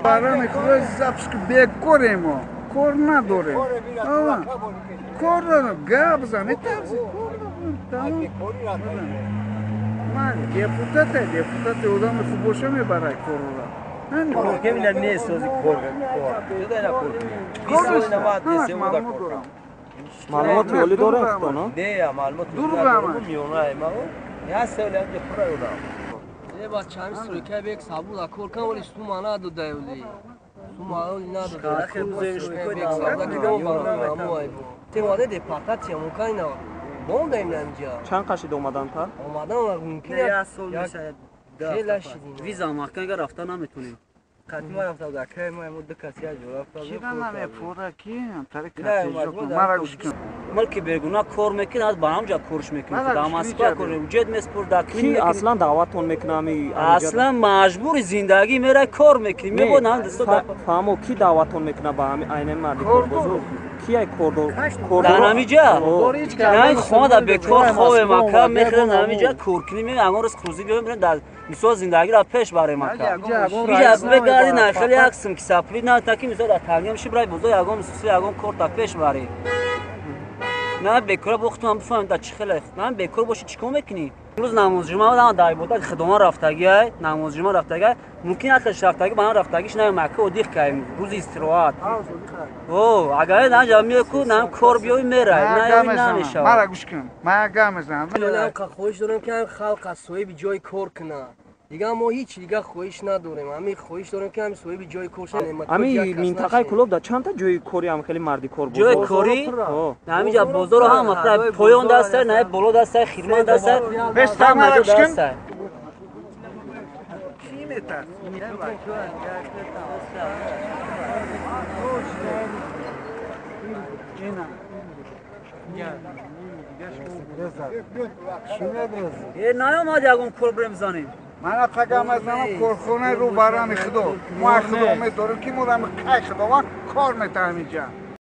Барани худо запуск бекорем мо. Кор надорем. Кор надорем. Гап зан, метарси. Кор надорем. Тамом. Ман депутате, депутате одами хуб боша мебарад корро. Кор кемина нест ози кор. Кор. Кор. Кор. Маълумоти олӣ дорем худо, не? Маълумот дурғам миёна ма. Я сел ям пура одам. Не ба чами стройка бек сабула кор кан вали сума надодай вали. Сума надодай. Темаде депортатсия мумкин на. Мондаем намҷа. Чанд қашид омадан та? Омадан мумкин як сол мешавад. Хела шидин. Виза маҳкам рафта наметонем. Қатима рафта буда, кай ма мо ду каси як ҷо рафта буд. Чира намепора ки тари кати мара гӯш кун. Мулки бегуна кор мекунад, аз ба ҳамҷа корш мекунад. Дар Москва кор уҷет меспур, дар Ки аслан даъватон мекунад ами? Аслан маҷбури зиндагӣ мера кор мекунӣ. Мебод ҳам дасто фаҳмо ки даъватон мекунад ба ҳами айнан марди корбозор? Ки ай кордор? Дар ҳамиҷа? На хона дар бекор хобем ака, мехӯрем дар ҳамиҷа кор кунем, ягон рӯз хӯзӣ биёем, бирем дар мисол зиндагиро пеш барем ака. Иҷа бегарди на хеле як сим кисапулӣ на таки мисол дар тангем ши брай бозор ягон мисол ягон кор та пеш барем. На бекора бо худам бифаҳмем дар чӣ хеле. На бекор бошӣ чӣ кор мекунӣ? Имрӯз намозҷума будам дар ибодат хидома рафтагиай, намозҷума рафтагиай, мумкин ахлаш рафтагӣ ба ман рафтагиш на мака одиқ каем рӯзи истироҳат. О, агар наҷа меку на кор биёй мерай, на намешавад. Мара гӯш кун. Ман гап мезанам. Хоҳиш дорем ки ҳам халқ аз соҳиби ҷои кор кунад. Дигар мо ҳеҷ дигар хоҳиш надорем. Ҳамин хоҳиш дорем ки ҳамин соҳиби ҷои кор шавем. Ҳамин минтақаи Кӯлоб дар чанд та ҷои кори ҳам хеле марди кор буд? Ҷои корӣ? Ҳаминҷа бозорро ҳам поён дастай, на боло дастай, хирман дастай. Ҳама ҷо дастай. Кӣ метарсад? Наёмад ягон кор бирем занем. Ман қагам аз нам корхонаи рӯбарани худо. Мо худо умед дорем ки мо кай худованд кор метаҳам инҷа.